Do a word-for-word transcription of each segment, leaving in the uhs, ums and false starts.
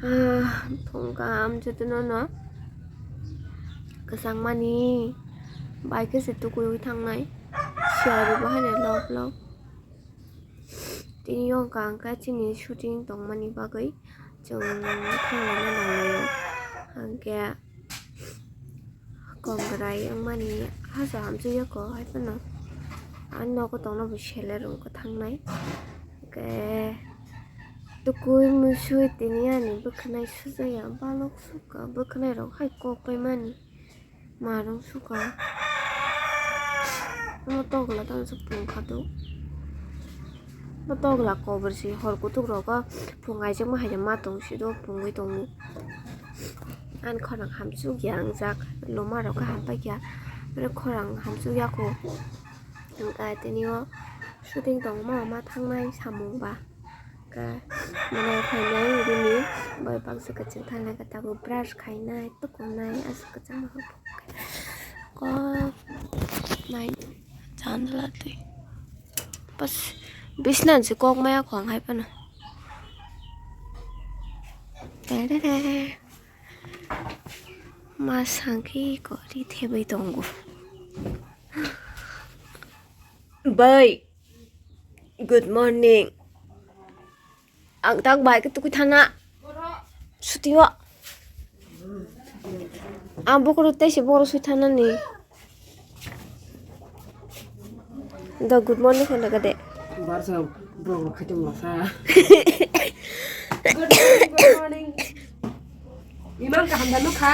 Ah, phung kaham jotono no kwchangmani bai khe se tukuiwi thangnai. Siyari bo haino lok lok. Tini o hwnkha hwnkhe chini shooting tongmani bagwi chwng thanglaina nanglaio. Hwnkhe kongrai wngmani hasa hamsuk yako hai phano. Ani nogo tongna bo seler wngkha thangnai. Hwnkhe tukui musui tini ani bwkhwnai sujaya balok sukha, bwkhwnai rok hai kok paimani. Marung suka. Omo togla tang se pung kha do. Bo togla kobor se hor kutuk rogo pung aijak ma hai ma tong si do pungwi tongo. Ani khorang hamsuk ya wngjak loma rok khe hampai kha. Oro khorang hamsuk ya kho. Hwnkhe tini o shooting tongma ma thangnai samung ba. Khe mwnai phainai bini bai baksa kwchwng thanglai khe tabuk brush khainai tukunai aswk kwchangma kok nai chandla twi bas bisna se kok maya khwng hai phano terere ma sangkhe kori thebai tongo. Bai, good morning. Ang tak bai ke tukui thana. Suti wa. Ang bokoro tei se bokoro sui thana ni. Da good morning khana gade. Barsa bro khatim masa. Good morning, good morning. Iman kaham da nukha.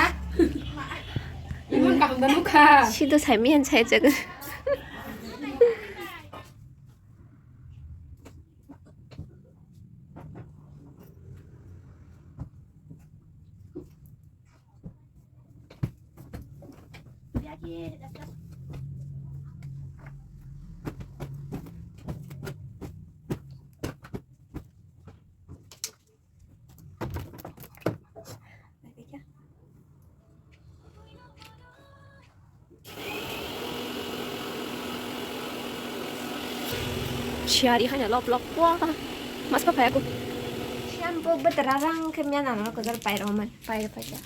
Iman kaham da nukha. Sido sai miyan sai jaga. Siyari haino lop lop wah. Mas pa phaya ko. Siyan bo betra rang ke miyan ano ko dal pairo man. Pairo pairo.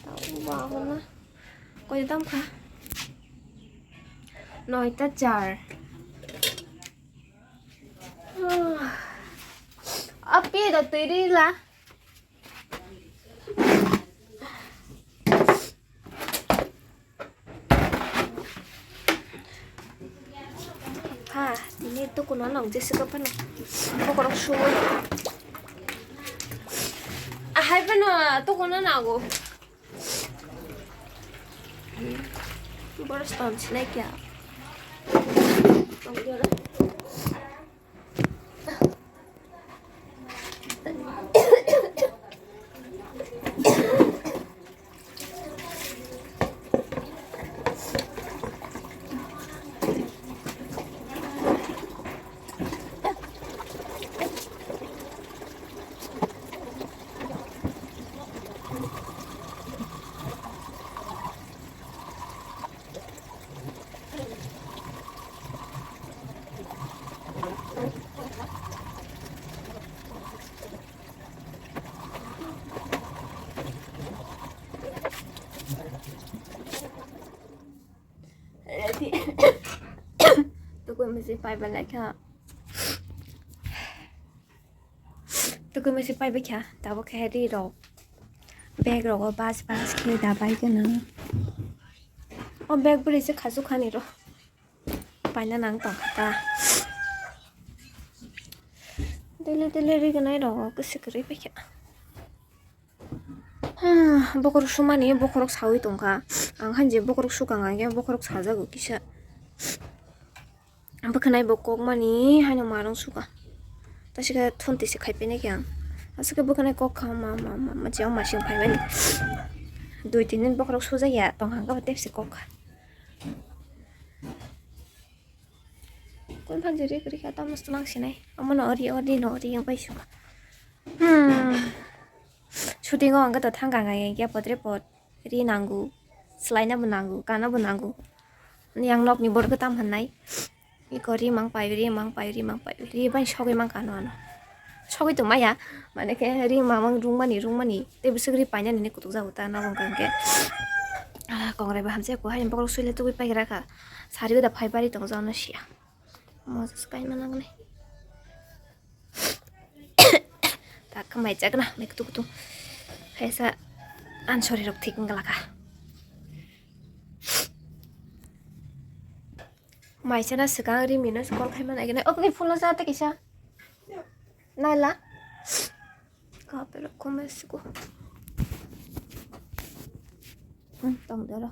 Tau wah na. Koi dam kha. Noita char. Api da tiri la. Ha, tini tukuno nang jesi ka pano. Bokorok suwi. Ahai pano tukuno nago. Boros ton sinai kya. Tukui misi pai belai kha. Tukui misi pai bekha. Tabo khe ri rok. Bag rogo bas bas khe dabai gana. O bag bwrwi se khasuk khani ro. Paina nang tong kha ta. Dele dele ri gana rogo kwswk kwrwi bekha. Bokhorok sumani bokhorok sawi tongkha. Ang han je bokhorok sukang ang khe bokhorok sajago kisa. Bwkhwnai bo kokmani haino marung suka. Tasika thunti se khai pene khe ang. Aswk bwkhwnai kok kha ma ma ma ma jang masing phaimani. Dui tin din bokhorok sujakya tongkha ang khe tepsi kok kha. Kun phan jeri kri kha tamo swmang sinai. Omono ori ori no ori ang pai suka. Hmm. Shooting o ang khe to thang kang kang ya potre pot ri nangu, swlaina bo nangu, kana bo nangu. Ani ang nokni borok khe tam hwnai. Iko ri mang pai, ri mang pai, ri mang pai, ri bai sogwi mang kano ano. Sogwi tongmaya, mane khe ri mamang rungmani, rungmani, tei bwswk ri painani hinwi kutuk jago ta, nogo hwnkha hwnkhe, ah, kongrai bo hamjak, bo haino bokrok swilai tubui paikha rakha, sari da phai bari tongo, jono siya, mosa swkang ma nangnai. Tak khe mai chakna, mai kutuk kutuk, kaisa ansori rok thik wngla kha. Mai chana swkang ri mino call khai mana gini, oke, phone lo cha tei kisa. Naila. Kapero kome suko. Hmm, tong dero.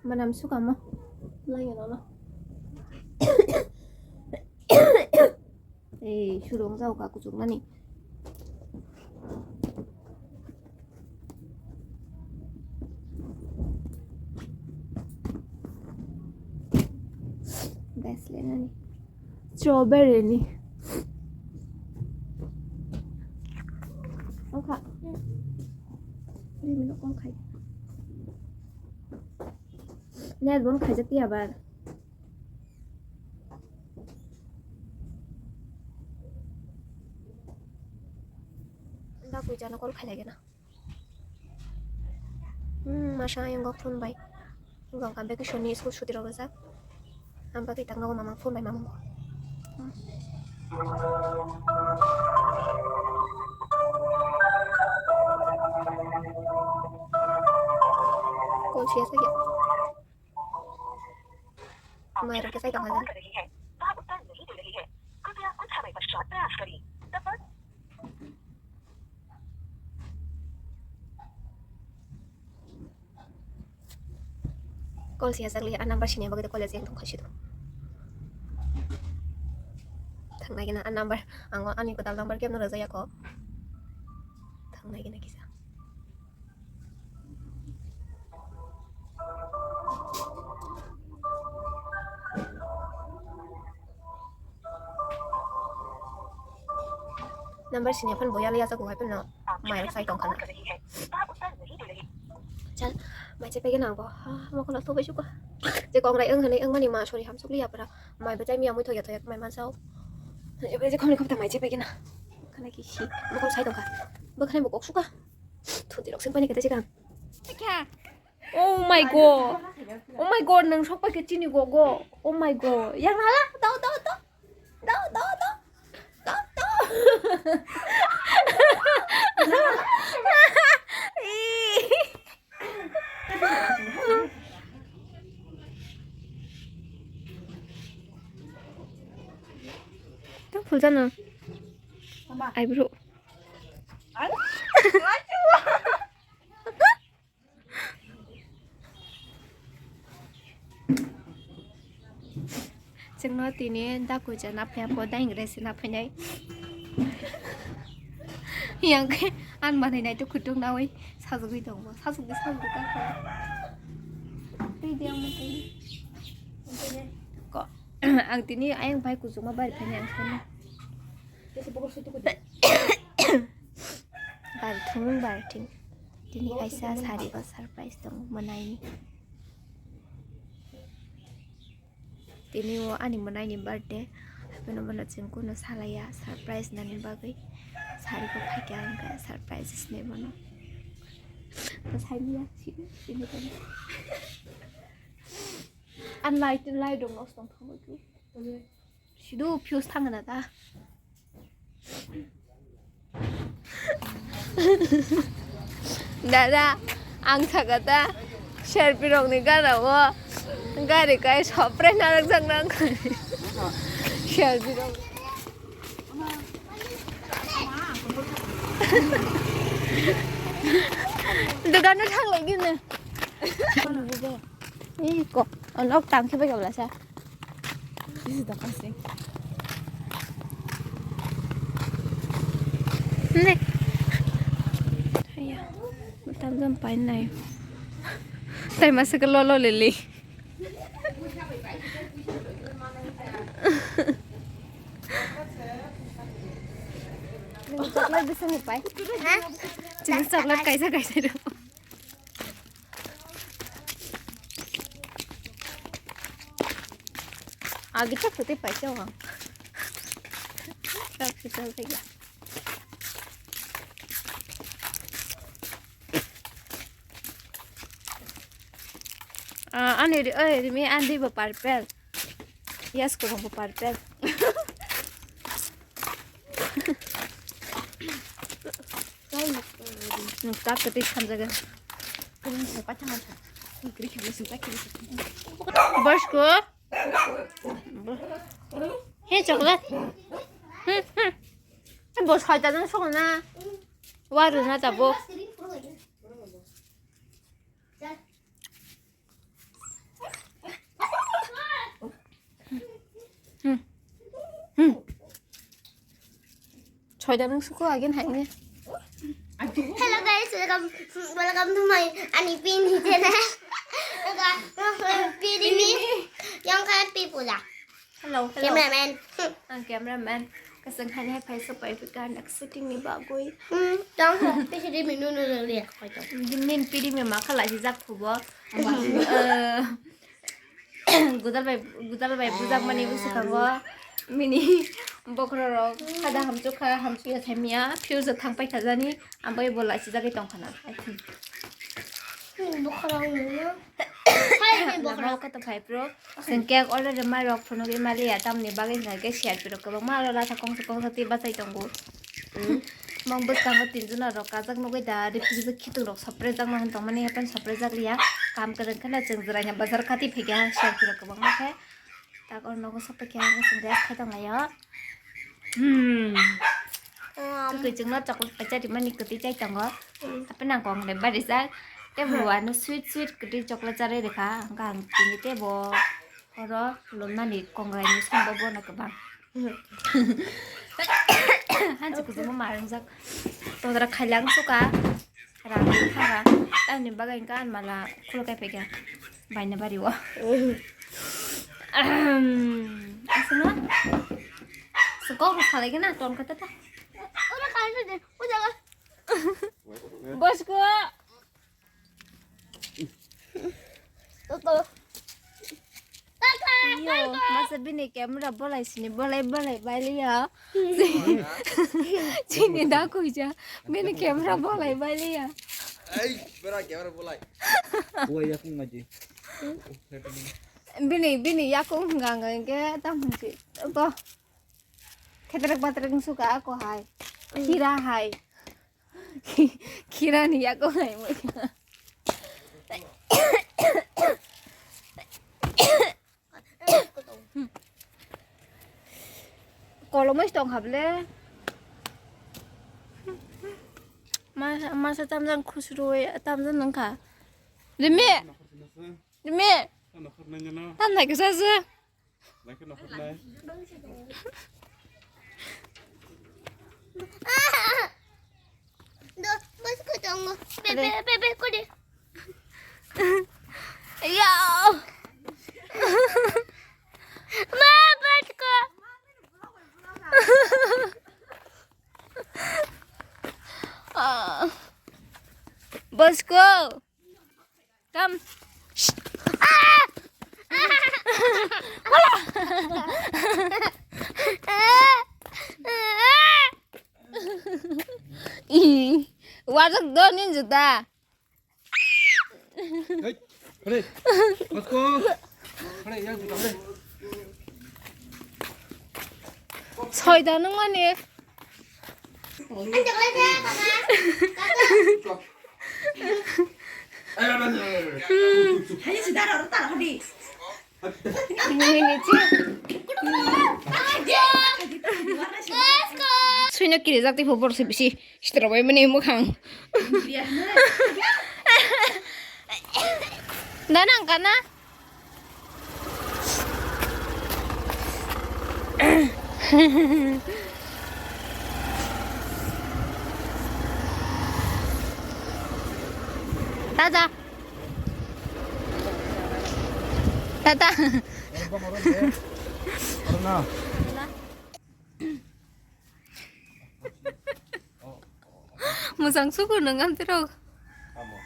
Manam sukamo. Layo nono. Ei, surung jao ka kuchukmani. Guys, lenani. Strawberry ni. Oka. Ini minum kong kai. Net bon kai jati abar. Nda kuijano call khailai gana. Hmm, masa ayang gok phone bai. Gok ka vacation ni school suti rok rijak. Ang bagwi tangna o mamang phone bai mamang. Call siya sa ya. Mai rok khe sai tong kha. Call siya jak liya, a number sini bagwi college yang tong kha sido. Thangnai gina a number, ang ani kwtal number kebo no rwjak ya kho. Thangnai gina kisa. Number sini phone boya liya jago hai phone no mai sai tong khana. Chal, mai che pegena bo. Ha, mo kono to besuka. Je kong rai ang hane ang mani ma sori ham sukli apra. Mai bachai mi amui thoya thoya mai man sao. Ebe je khoni khopta mai che pegena. Khana ki si. Mo kono sai tong kha. Bo khane bo kok suka. Thuti rok sing pani kete chikang. Oh my god. Oh my god, nang sok pakai chini gogo. Oh my god. Yang nala, tau tau tau. Tau tau tau. Tau tau. Ih. Tang phul jano. Eyebrow. Chwngno tini dakuja naphaya po daing resi naphainai. Yang khe an manai nai to khutung nawi sajagwi tongo. Sajagwi sajagwi ta kho. Twi de ang twi. Ko ang tini ayang bai kuchukma bari phainai ang sani. Barthung, barthing. Tini kaisa sari o surprise tongo mwnaini. Tini o ani mwnaini birthday. Hapheno bono chwng kunu salaiya surprise nani bagwi. Sari bo phaikha ang khe surprise se bono. Saimanya sini sini tong. An light, light rok nosto tong thangwi. Sidu fuse thangna ta. Dada, ang saka ta, Sherpy rokni gara o gari kai sopre narwk jak nang. Sherpy rok. Dogano thang lai gini. Ih, kok, onok tang khe bai kabla sa. This is the first thing. Ne. Haya, tam jam pain nai. Tai masa ke lolo lele. Chocolate bisa ni pai. Ha? Chini chocolate kaisa kaisa do. Agi chak pute pai chawa. Chak pute pai. Ah, ani ri, oi, rimi andi bo purple. Yes, ko bo purple. Nukta kati samjaga. Bos ko. He chocolate. Hmm, hmm. Bos hoita dong sokna. Waru na tabo. Hmm. Hmm. Soida nung suko again hai ne. Hello guys, welcome, welcome to my ani pin channel. Pini yang kai pi pula. Hello, hello. Cameraman. Ang cameraman. Kasang hai hai phai so pai pika nak shooting ni bagwi. Hmm, tang ho, pisi di minu nu le koi to. Din din pidi me makhala si jak khubo. Eh, gudal bai, gudal bai bujak mani bwswkango. Mini bokhorok kada hamchuk kha, hamchuk ya thaimiya, fuse thang pai kha jani, ambai bo lachi jagwi tong khana, I think. Hmm, bokhorok nungya. Hai, hai, bokhorok. Lama kha to phai pro. Chwng cake already mai rok phunugwi maliya, tamni bagwi hwnkhe C R P rok kwbangma aro latha kongsa kongsa twi bachai tongo. Mong bwskango tinjona rok kajak nugwi da, riphi riphi khitung rok sopre jakma hwn tongmani, haphano sopre jakliya. Kam kwrwng kheno chwng jwraini bazar khati phaikha, C R P rok kwbangma khe. Tak oro nogo sopre khe ang chwng rest khai tonglaio. Hmm. Kwchwngno chocolate paisa rimani kwtwi chai tongo. Haphano ang kong le barijak. Tei bo ano sweet sweet kwtwi chocolate charwi rwkha. Hwnkhe ang tini tei bo oro lumnani kongrai ni songbo bono kwbang. Hansi kuchukma ma wngjak. Todra khailang suka. Rang thara. Tamni bagwi hwnkhe ang mala khuluk kai phaikha. Baina bari o. Ahem. Aswkno. Sukok salai gana ton kata ta. Ora kali de. Ujaga. Bos ko. Toto. Iyo, masa bini camera bolai sini, bolai, bolai, bailiya. Chini da kuja, bini camera bolai, bailiya. Ei, bera camera bolai. Wah, yakung aja. Bini, bini yakung hwnkha hwnkhe, tamo hwnsi. Bo. Khetrek batrek wngsuka ako hai. Khira hai. Khirani yago hai mo. Kolomoi tong hable. Masa, masa tamjang khusrui, tamjang nangkha. Rimi. Rimi. Tam nai kisa se. Do, bos ko tongo. Bebe, bebe, ko de. Yo. Ma, bos ko. Ah. Bos ko. Come. Ih, warak do nin juta. Hey, hore. Let's go. Hore, yang juta, hore. Soida nung mani. Suino kirijak tei bor se bisi sitrobai mani mukhang. Dana ang kana? Tata. Tata. Mujang suku nung amtiro. Amo.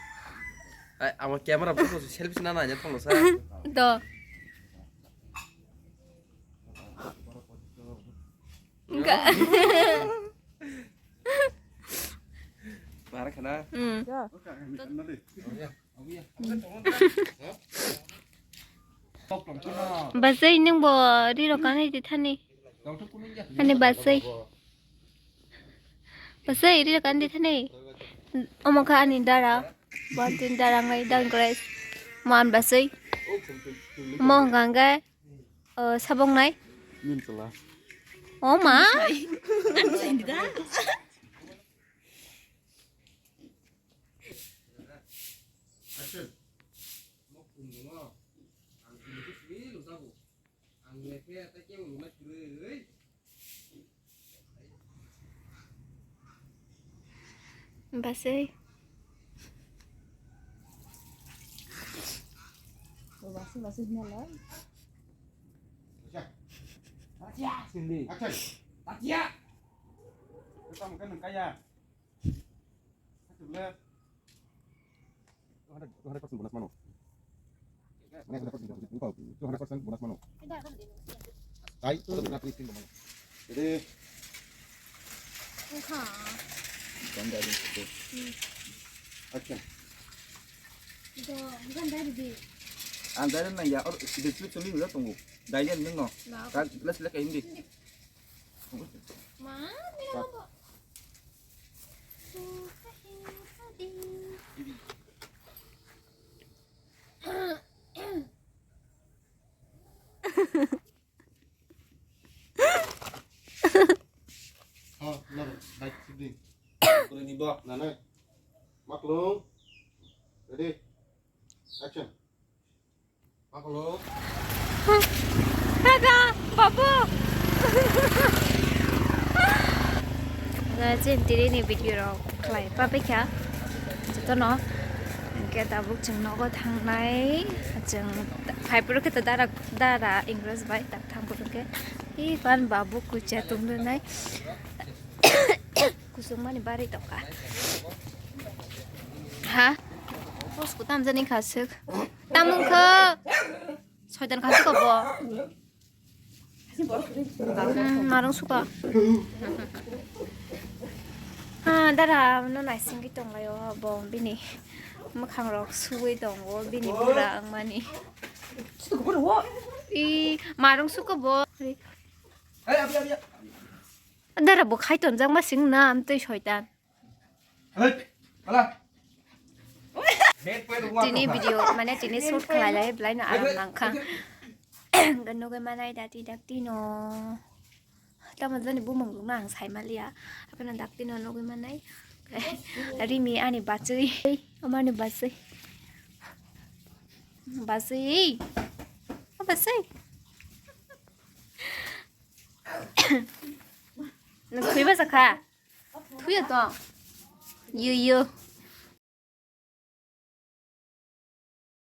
Ai, amo camera photo selfie nana nya thonglo sa. Do. Enggak. Marah kena. Hmm. Basai nung bo riro kanai di thani. Ani basai. Basai riro kan di thani. Omo kha ani dara. Bantin dara ngai dang gres. Man basai. Mo hangga. Oh, sabong nai. Min tala. Oh ma. Basai. Basai, basai hinala. Action. Action. Action. Two hundred, two hundred percent bonus mano. Mane two hundred percent bonus mano. Two hundred percent bonus mano. Ai, two hundred percent bonus mano. Jadi, action. Ang dai nang ya, or display choli nula tunggu. Dai nang no. Ka glass lek hindi. Oh, no, baik sini. Boleh nih, Bok. Nana. Maklum. Ready? Action. Maklum. Ada, babu. Ada chin tiri ni video rok khlai pa pai kha. Jotono. Hingke tabuk chwng nogo thangnai. Chwng phai phuru khe to dara, dara English bai tak thang phuru khe. I pan babu kucha tongdonai. Kusung mani bari tongkha. Ha? Bos ko tam jani kha suk. Tamung kho. Soitan kha suk bo. Hmm, marung suka. Ha, dara no naisingwi tonglaio bo bini. Mwkhang rok suwi tongo bini bura wngmani. I marung suka bo. Dara bo khai tonjak ma sing na amtwi soitan. Tini video mane tini shoot khlai lai belai no aram nangkha. Nugwi manai dati dakti no. Tamo jani bumung rok no ang sai maliya. Apeno dakti no nugwi manai. Rimi ani bachwi. Amani bachwi. Bachwi. O bachwi. Nung thwi basa kha? Thuya tong. Yo, yo.